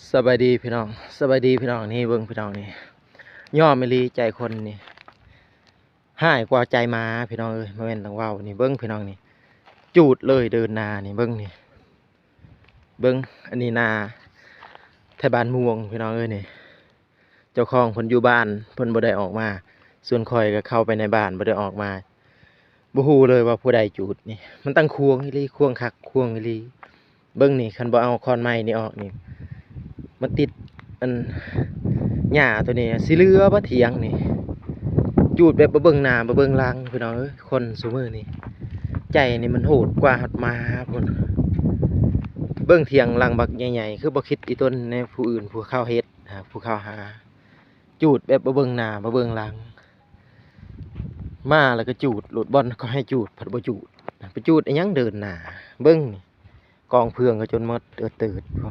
ສະບາຍດີພີ່ນ້ອງ ສະບາຍດີພີ່ນ້ອງ. ນີ້ເບິ່ງພີ່ນ້ອງນີ້ ຍອມອີ່ຫຼີໃຈຄົນນີ້ ຮ້າຍກວ່າໃຈໝາພີ່ນ້ອງເອີຍ. ບໍ່ແມ່ນຕ້ອງເວົ້ານີ້ ເບິ່ງພີ່ນ້ອງນີ້ ຈູດເລີຍເດີນນານີ້ ເບິ່ງນີ້ ເບິ່ງ ອັນນີ້ນາໄທບ້ານມ່ວງພີ່ນ້ອງເອີຍນີ້. ເຈົ້າຂອງເພິ່ນຢູ່ບ້ານ ເພິ່ນບໍ່ໄດ້ອອກມາ ສ່ວນຂ້ອຍກໍເຂົ້າໄປໃນບ້ານ ບໍ່ໄດ້ອອກມາ. ບໍ່ຮູ້ເລີຍວ່າຜູ້ໃດຈູດນີ້ ມັນຕັ້ງຂວາງອີ່ຫຼີ ຂວາງຄັກຂວາງອີ່ຫຼີ. ເບິ່ງນີ້ ຄັນບໍ່ເອົາຂອນໄມ້ນີ້ອອກນີ້ ມາຕິດອັນຫຍ້າໂຕນີ້ ຊິເຫຼືອບໍ່ຖຽງນີ້. ຈູດແບບບໍ່ເບິ່ງໜ້າບໍ່ເບິ່ງຫຼັງພີ່ນ້ອງເອີຍ. ຄົນຊຸມື້ນີ້ ໃຈນີ້ມັນໂຫດກວ່າຮອດໝາພຸ້ນ. ເບິ່ງຖຽງຫຼັງບັກໃຫຍ່ໆ ຄືບໍ່ຄິດອີ່ຕົນແນວຜູ້ອື່ນ ຜູ້ເຂົາເຮັດ ຫາ ຜູ້ເຂົາຫາ ຈູດແບບບໍ່ເບິ່ງໜ້າບໍ່ເບິ່ງຫຼັງ ມາແລ້ວກໍຈູດໂລດ. ບ່ອນເຂົາໃຫ້ຈູດ ພັດບໍ່ຈູດ ໄປຈູດອີ່ຫຍັງເດີນໜ້າ. ເບິ່ງນີ້ ກອງເຟືອງກໍຈົນໝົດເຕີດໆ.